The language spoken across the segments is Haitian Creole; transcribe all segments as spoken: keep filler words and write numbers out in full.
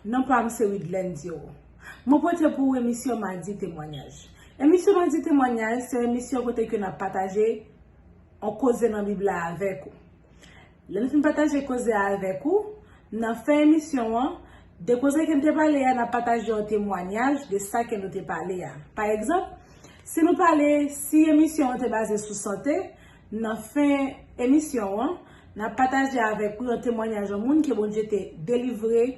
Non pa m se Widlène Diro. Mwen pote pou ou emisyon Madi Temwanyaj. Emisyon Madi Temwanyaj se yon emisyon kote ke n ap pataje yon koze nan Bib la avèk ou. Lè n fin pataje koze a avèk ou, nan fen emisyon an, de koze ke n te pale a, n ap pataje yon temwanyaj de sa ke nou te pale a. Pa egzanp, si nou pale, si emisyon an te baze sou sante, nan fen emisyon an, n ap pataje avèk ou yon temwanyaj yon moun ke Bondye te delivre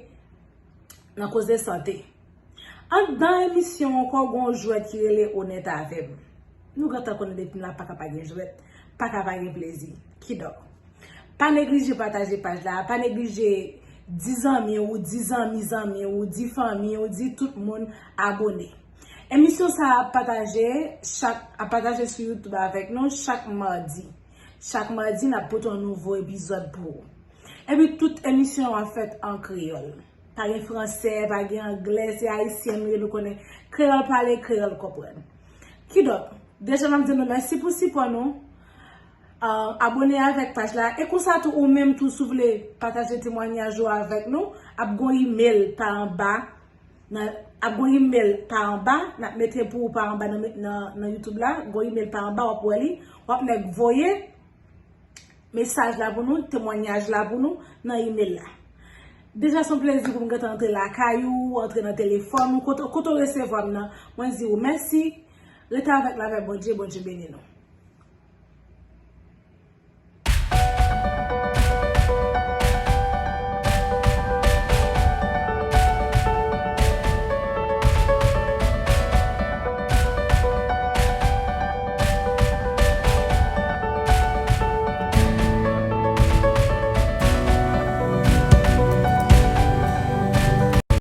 nan koze sante. Anndan emisyon an ankò, gen yon jwèt ki rele Onèt avè m. Nou gentan konnen depi m la pa ka pa gen jwèt, pa ka pa gen plezi. Kidonk, pa neglije pataje paj la, pa neglije di zanmi ou, di zanmi zanmi ou, di fanmi ou, di tout moun abone. Emisyon sa a ap pataje chak, ap pataje sou YouTube avèk nou chak madi. Chak madi, n ap pote yon nouvo epizòd pou ou. Epi tout emisyon yo ap fèt an kreyòl. Pa gen fransè, pa gen anglè, se ayisyen nou ye, nou konnen kreyòl pale, kreyòl konprann. Kidonk, deja n ap di nou mèsi pou sipò nou. Ah, abone avèk paj la. E konsa tou, ou menm tou, si w vle pataje temwanyaj ou avèk nou, ap gon imèl pa anba. Nan, ap gon imèl pa anba, n ap mete pou ou pa anba nan, nan, nan YouTube la, gon imèl pa anba, w ap wè li, w ap nèk voye mesaj la pou nou, temwanyaj la pou nou, nan imèl la. Deja se yon plezi pou m gentan antre lakay ou, antre nan telefòn ou, kote, kote w resevwa m nan, mwen di ou mèsi, rete avèk lavè Bondye, Bondye beni nou.